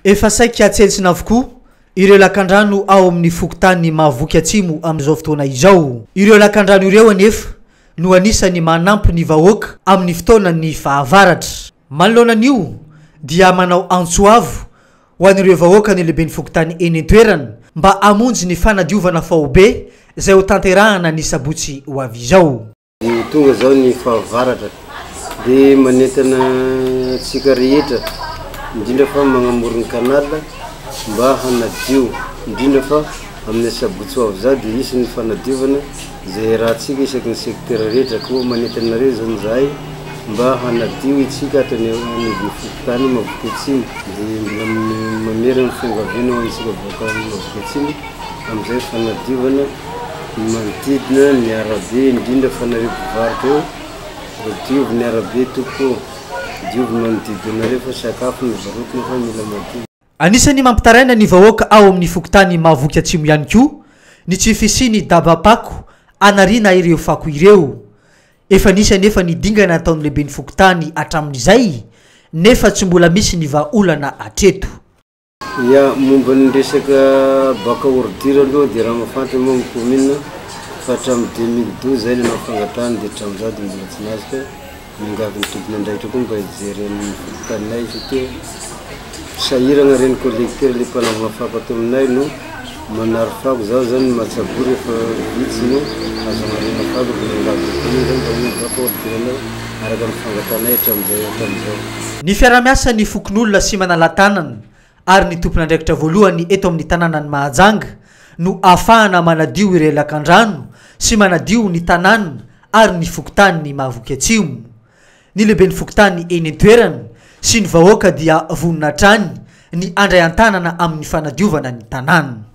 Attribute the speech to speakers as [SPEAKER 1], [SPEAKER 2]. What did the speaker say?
[SPEAKER 1] Efa saika tsentsina avokoa ireo lakandrano ao amin'ny fokontany Mahavoky Atsimo amin'izao fotoana izao. Ireo lakandrano ireo anefa no anisan'ny manampy ny vahoaka amin'ny fotoanan'ny fahavaratra. Manoloana an'io dia manao antso avo ho an'ireo vahoaka ny lehiben'ny fokontany eny an-toerana mba hamonjy ny fanadiovana faobe izay ho tanterahana ny sabotsy ho avy izao.
[SPEAKER 2] Ho tonga izao ny fahavaratra dia manentana antsika rehetra indrindra fa magnamoron'ny canal mba hanadio indrindra fa amin'ny asabotsy ho avy izao dia hisy ny fanadiovana izay iarahantsika isaky ny secteur rehetra koa manentana anareo izany izahay mba hanadio itsika ato anivon'ny fokontany Mahavoky Atsimo dia mbola mamerina ny fiangaviana ho antsika vahoaka Mahavoky Atsimo amin'izay fanadiovana ny manodidina ny arabe indrindra fa nareo mpivarotra eo mba diovy ny arabe tompoko ô, diovy ny manodidina anareo fa sakafo no varotina fa mila madio.
[SPEAKER 1] Anisan'ny mampitaraina ny vahoaka ao amin'ny fokontany Mahavoky Atsimo ihany koa ny tsy fisian'ny dabam-pako hanariana ireo fako ireo. Efa nisy anefa ny dingana nataon'ny lehiben'ny fokontany hatramin'izay nefa tsy mbola misy ny vahaolana hatreto.
[SPEAKER 2] Ya, momba ny resaka bac à ordure aloha dia raha mahafantatra moa ny commune fa hatramin'ny 2012 zay nanao fangatahana dia hatramin'izao dia mbola tsy nahazo ka miangavy ny tompon'andraikitra koa mba hijery an'ny fokontaninay satria sahiragna ireny collecteur le mpanangona fako ato aminay no manary fako, zaho zany matsabory efa vitsy no azo agnariana fako dia miangavy ny commune zany mba hanome bac à ordure anay araka ny fangatahanay hatramin'izay hatramin'izao.
[SPEAKER 1] Ny fiaraha-miasan'ny fokonolona sy Manalatanana ary ny tompon'andraikitra voalohany eto amin'ny tanànan'i Mahajanga no ahafahana manadio ireo lakandrano sy manadio ny tanàna ary ny fokontanin'i Mahavoky Atsimo. Ny lehiben'ny fokontany eny an-toerana sy ny vahoaka dia vonona hatrany ny handray an-tanana amin'ny fanadiovana ny tanàna.